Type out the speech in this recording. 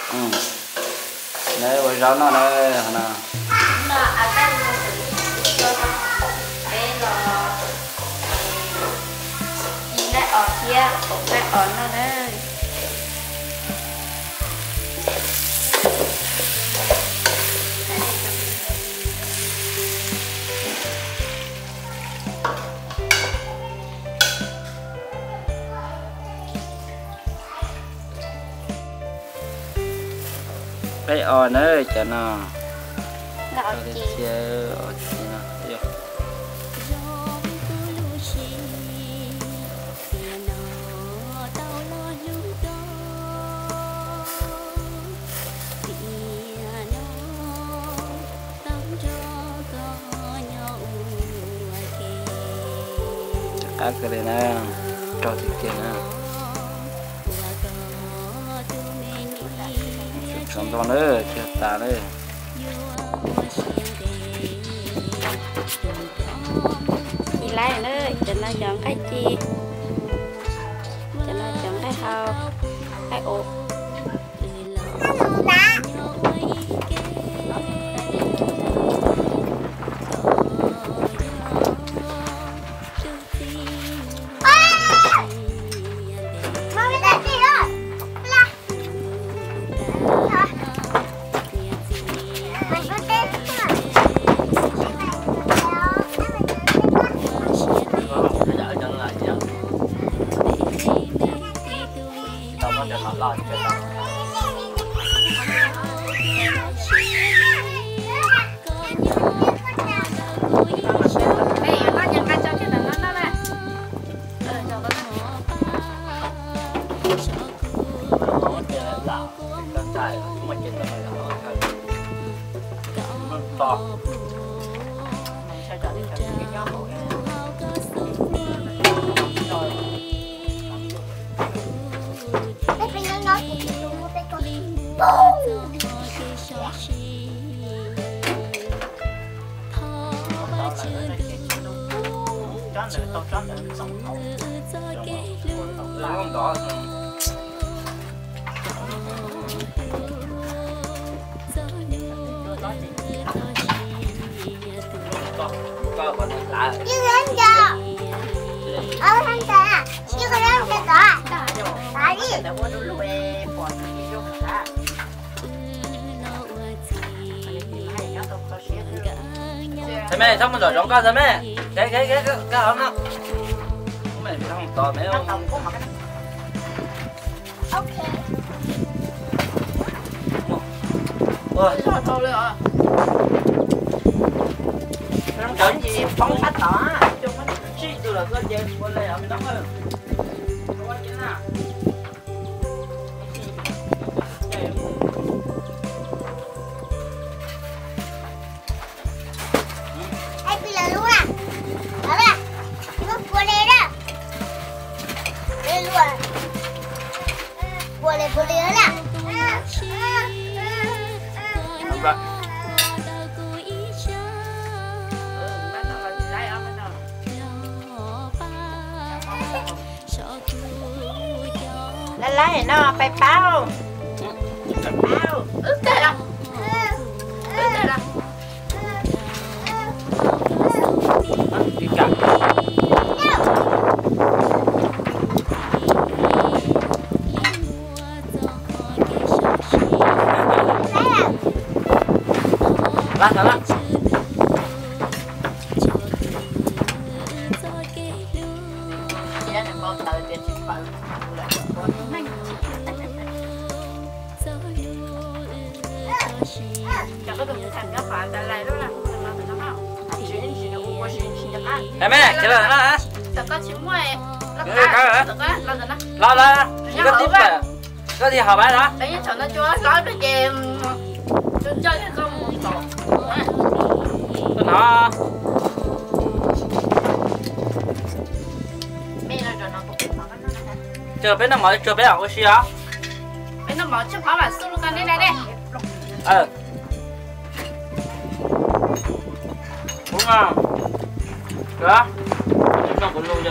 Neb ua zaub noj na, no. Peb los ci nqaij os thiab ua nqaij os noj na. Nqaij os na cov no. Nqaij os ci no. Qab kawg li na, rog tiag tiag na. Tsaus ntuj na, tsis tas na. Ci laib na, cov no yog nqaij ci, cov no cov nqaij hau, nqaij ua. Thaum me, txhob mus zom zoov koj thaum me. Koj hov no. Thaum me, thaum tod me. Cov ci poob sab tod, tsij tus lawm koj ces ua li os me no. Laj laj no pais paub. Wb tag los, wb tag los. Laj tag laj. Hais me, khiav los no. Los los, koj tib pam, koj tib hauv pab los. Koj no. Tsuag peb noj mov, tsuag peb mam ua si os. Kuv no, kuv no kuv lus.